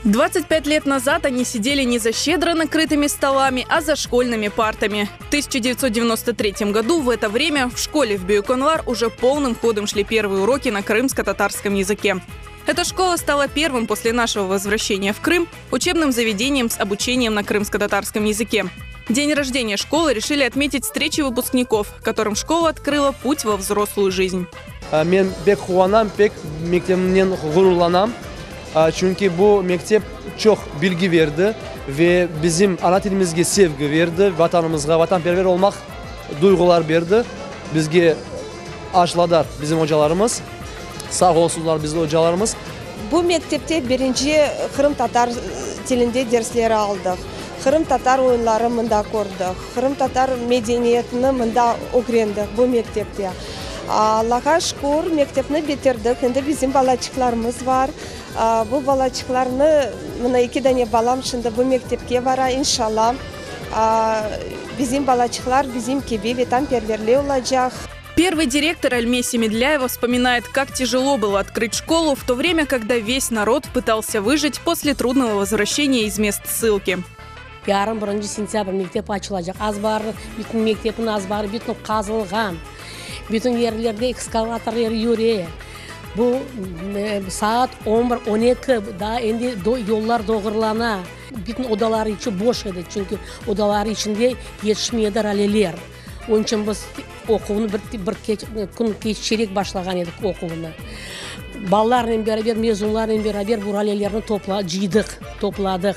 25 лет назад они сидели не за щедро накрытыми столами, а за школьными партами. В 1993 году в это время в школе в Бююк-Онлар уже полным ходом шли первые уроки на крымско-татарском языке. Эта школа стала первым после нашего возвращения в Крым учебным заведением с обучением на крымско-татарском языке. День рождения школы решили отметить встречи выпускников, которым школа открыла путь во взрослую жизнь. Men pek quvanam, pek mektebimnen ğururlanam, çünki bu mektep çoq bilgi berdi ve bizim ana tilimizge sevgi berdi, Vatanımızğa vatanperver olmaq duyğular berdi, bizge aşıladılar bizim ocalarımız, sağ olsunlar bizim ocalarımız. Bu mektepte birinci qırımtatar tilinde dersler aldıq, qırımtatar oyunları mında kördik, qırımtatar medeniyetini mında ögrendik bu mektepte. Allağa şükür, mektepni bitirdik, endi bizim balaçıqlarımız bar. Bu balaçıqlarnı, mına eki dane balam şimdi bu mektepke bara, inşalla, bizim balaçıqlar bizim kibi vetanperverli olacaq. Первый директор Альме Семедляева вспоминает, как тяжело было открыть школу в то время, когда весь народ пытался выжить после трудного возвращения из мест ссылки. Yarın birinci sentâbr mektep açılacaq. Azbar, bütün mektepniñ azbarı bütün qazılğan. Bütün yerlerde ekskavatorlar yüre. Bu saat on bir, on eki, daa endi yollar doğurlana. Bütün odalar içi boş edi, çünki odalar içinde yetişmey edi raleler. Onıñ içün biz oquvnı bir bir kün keççerek başlağan edik oquvnı. Balalarnen beraber, mezunlarnen beraber bu ralelerni topla, cıydıq, topladıq.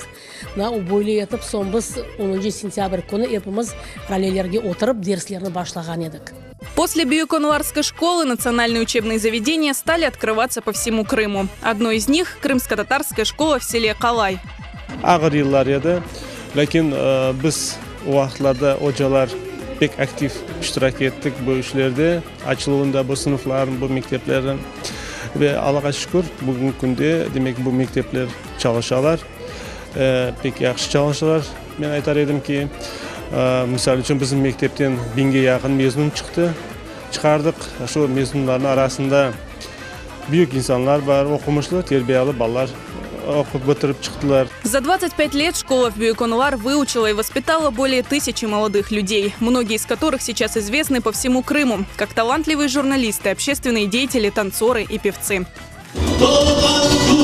Mına böyle etip soñ biz onuncı sentâbr künü epimiz ralelerge oturıp derslerni başlağan edik. После Бююк-Онларской школы национальные учебные заведения стали открываться по всему Крыму. Одно из них – крымско-татарская школа в селе Калай. Ağır yıllar edi, lâkin biz o vaqıtlarda ocalar pek aktiv iştirak ettik bu işlerde, açıluvında bu sınıflarnıñ, bu mekteplerniñ. Ve Allağa şükür, bugünki künde, demek, bu mektepler çalışalar, pek yahşı çalışalar. Men aytar edim ki, misal içün, bizim mektepten biñge yaqın mezun çıqtı, çıqardıq. Şu mezunlarnıñ arasında büyük insanlar bar, oqumışlı, terbiyalı balalar oqup bitirip çıqtılar. За 25 лет школа в Бююк-Онлар выучила и воспитала более тысячи молодых людей, многие из которых сейчас известны по всему Крыму, как талантливые журналисты, общественные деятели, танцоры и певцы. Doğğan.